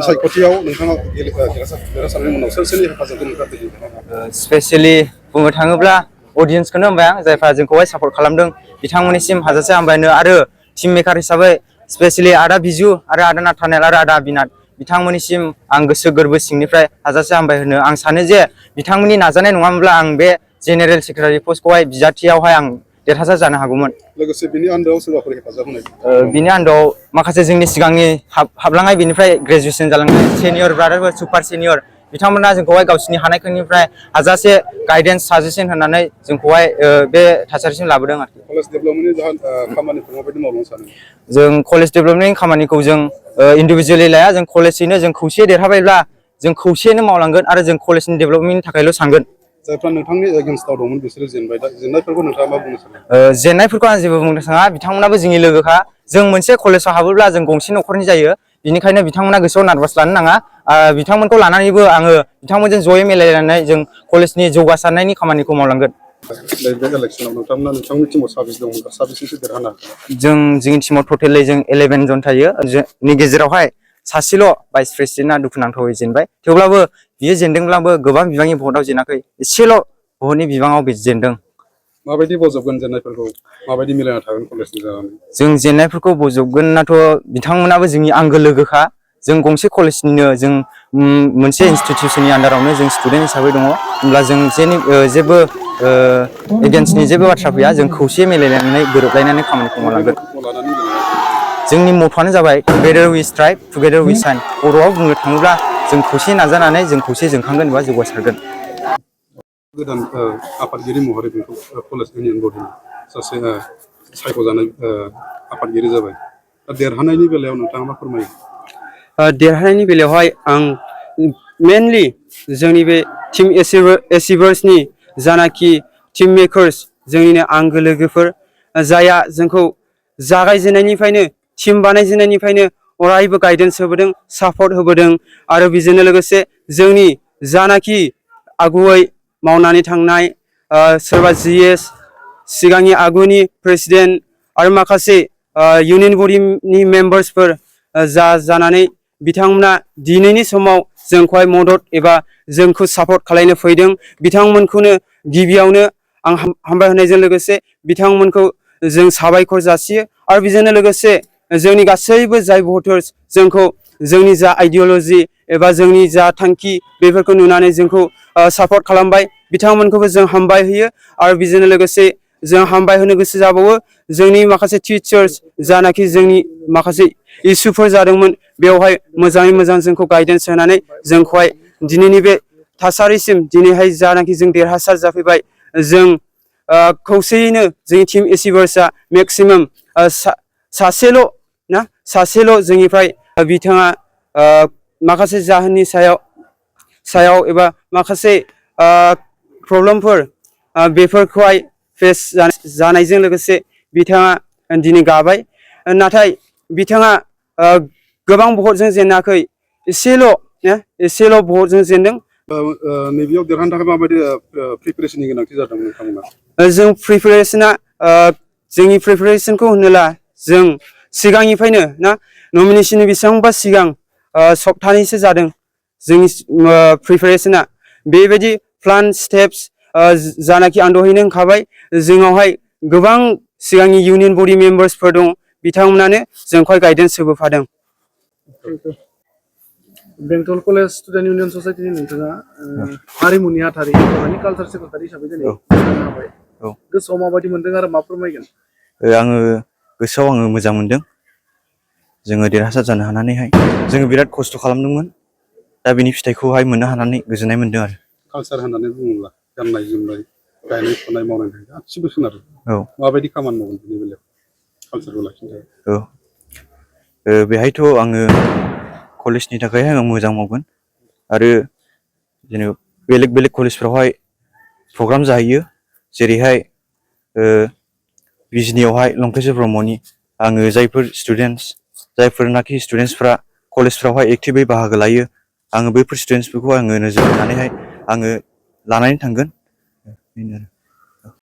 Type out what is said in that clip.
बिसायख'थियाव नोंथाङा देरहासारनायनि उनाव सोरनि हेफाजाबजों नोंथाङा स्पेसियेलि बुंनो थाङोब्ला अडियेन्सखौनो होनबाय आं जायफ्रा जोंखौहाय सापर्ट खालामदों बिथांमोननिसिम हाजासे हामबायनो आरो टीम मेकार हिसाबै स्पेसियेलि आदा बिजु आरो आदा नाथानेल आरो आदा बिनाद बिथांमोननिसिम आं गोसो गोरबो सिंनिफ्राय हाजासे हामबाय होनो आं सानो जे बिथांमोननि नाजानाय नङामोनब्ला आं बे जेनेरेल सेक्रेटारि पस्टखौहाय बिजाथियावहाय आं देरहासार जानो हागौमोन। लोगोसे बिनि आन्दोआव सोरबाफोर हेफाजाब होनाय बिनि आन्दोआव माखासे जोंनि सिगांनि हाबलांनाय बेनिफ्राय ग्रेजुवेसन जालांनाय सेनियर ब्रादारफोर सुपार सेनियर बिथांमोना जोंखौहाय गावसिनि हानायफोरनिफ्राय हाजासे गाइडेन्स साजेसन होनानै जोंखौहाय बे थासारिसिम लाबोदों आरोखि। कलेज डेभेलपमेन्टनि खामानिखौ माबायदि मावलांनो सानो? जों कलेज डेभेलपमेन्टनि खामानिखौ जों इन्डिभिजुवेलि लाया जों कलेजैनो जों खौसे देरहाबायब्ला जों खौसेयैनो मावलांगोन आरो जों कलेजनि डेभेलपमेन्टनि थाखायल' सानगोन। जायफ्रा नोंथांनि एगेन्स्टआव दंमोन बिसोरो जेनबाय दा जेननायफोरखौ नोंथाङा मा बुंनो सानो? जेननायफोरखौ आं जेबो बुंनो थाङा बिथांमोनाबो जोंनि लोगोखा जों मोनसे कलेजाव हाबोब्ला जों गंसे न'खरनि जायो बिनिखायनो बिथांमोना गोसोआव नार्भास लानो नाङा बिथांमोनखौ लानानैबो आङो बिथांमोनजों जयै मिलायलायनानै जों कलेजनि जौगासारनायनि खामानिखौ मावलांगोन। बे इलेक्सनाव नोंथांमोननि टीमाव साबेसे दंमोन साबेसेसो देरहानो हाखो? जोंनि टीमाव टटेलै जों 11 जन थायो जोंनि गेजेरावहाय सासेल' भाइस प्रेसिडेन्टआ दुखुनांथावै जेनबाय थेवब्लाबो बियो जेनदोंब्लाबो गोबां बिबांनि भटआव जेनाखै एसेल' भटनि बिबाङाव बे जेनदों। माबायदि बजबगोन जेननायफोरखौ माबायदि मिलायना थागोन कलेजनि जानानै? जों जेननायफोरखौ बजबगोनाथ' बिथांमोनाबो जोंनि आंगो लोगोखा जों गंसे कलेजनिनो जों मोनसे इनस्टिटिउसननि आन्दारावनो जों स्टुडेन्ट हिसाबै दङ होमब्ला जों जेबो एगेन्स्टनि जेबो बाथ्रा फैया जों खौसे मिलायलायनानै गोरोबलायनानै खामानिखौ मावलांगोन। जोंनि मथ'आनो जाबाय together we strive together we shine बर'आव बुंनो थाङोब्ला जों खौसे नाजानानै जों खौसे जोंखांगोन एबा जौगासारगोन। गोदान आफादगिरि महरै बेखौ कलेज इउनियन बडिनि सासे सायख'जानाय आफादगिरि जाबाय दा देरहानायनि बेलायाव नोंथाङा मा फोरमायो? देरहानायनि बेलायावहाय आं मेनलि जोंनि बे टीम एचिभार्सनि जानाखि टीम मेकार्स जोंनिनो आंगो लोगोफोर जायहा जोंखौ जागायजेननायनिफ्रायनो टीम बानायजेननायनिफ्रायनो अरायबो गाइडेन्स होबोदों सापर्ट होबोदों आरो बेजोंनो लोगोसे जोंनि जानाखि आगुयै मावनानै थांनाय सोरबा GS सिगांनि आगुनि प्रेसिडेन्ट आरो माखासे इउनियन बडिनि मेम्बार्सफोर जानानै बिथांमोना दिनैनि समाव जोंखौहाय मदद एबा जोंखौ सापर्ट खालामनो फैदों बिथांमोनखौनो गिबियावनो आं हामबाय होनायजों लोगोसे बिथांमोनखौ जों साबायखर जासियो आरो बेजोंनो लोगोसे जोंनि गासैबो जाय भटार्स जोंखौ जोंनि जा आइडिअल'जि एबा जोंनि जा थांखि बेफोरखौ नुनानै जोंखौ सापर्ट खालामबाय बिथांमोनखौबो जों हामबाय होयो आरो बेजोंनो लोगोसे जों हामबाय होनो गोसो जाबावो जोंनि माखासे टिचार्स जानाखि जोंनि माखासे इसुफोर जादोंमोन बेवहाय मोजाङै मोजां जोंखौ गाइडेन्स होनानै जोंखौहाय दिनैनि बे थासारिसिम दिनैहाय जानाखि जों देरहासार जाफैबाय जों खौसेयैनो जोंनि टीम एचिभार्सआ मेक्सिमाम सासेल' जोंनिफ्राय बिथाङा माखासे जाहोननि सायाव एबा माखासे प्रब्लेमफोर बेफोरखौहाय फेस जानायजों लोगोसे बिथाङा दिनै गाबाय नाथाय बिथाङा गोबां भटजों जेनाखै एसेल' भटजों जेनदों। नैबेयाव देरहानो थाखाय माबायदि प्रिपेरेसननि गोनांथि जादों नोंथांमोना? जों जोंनि प्रिपेरेसनखौ होनोब्ला जों सिगांनिफ्रायनो नमिनेसननि बेसेबांबा सिगां सप्तानैसो जादों जोंनि प्रिपेरेसना बेबायदि प्लान स्टेप्स जानाखि आं दहायनो होनखाबाय जोंनावहाय गोबां सिगांनि इउनियन बडि मेम्बार्सफोर दं बिथांमोनानो जोंखौहाय गाइडेन्स होबोफादों। बेंटल कलेज स्टुडेन्ट इउनियन ससाइटिनि नोंथाङा हारिमुनि आथारि कालचार सेक्रेटारि हिसाबै दिनै जानो हाबाय गोसोआव माबायदि मोनदों आरो मा फोरमायगोन? आङो गोसोआव मोजां मोनदों जोङो देरहासार जानो हानानैहाय जोङो बिराद खस्थ' खालामदोंमोन दा बिनि फिथाइखौहाय मोननो हानानै गोजोननाय मोनदों आरो। कालचार होननानै बुङोब्ला गाननाय जोमनाय गायनाय फुनाय मावनाय गासिबो सोनारो माबायदि खामानि मावगोन बेनि बेलायाव कालचारखौ लाखिनो थाखाय? बेहायथ' आङो कलेजनि थाखायहाय आं मोजां मावगोन आरो जेनेबा बेलेग कलेजफ्रावहाय प्रग्राम जाहैयो जेरैहाय बिजनियावहाय लंकेश्वर ब्रह्मनि आङो जायफोरनाखि स्टुडेन्टसफ्रा कलेजफ्रावहाय एक्टिभै बाहागो लायो आङो बैफोर स्टुडेन्टसफोरखौ आङो नोजोर होनानैहाय आङो लानानै थांगोन बेनो आरो।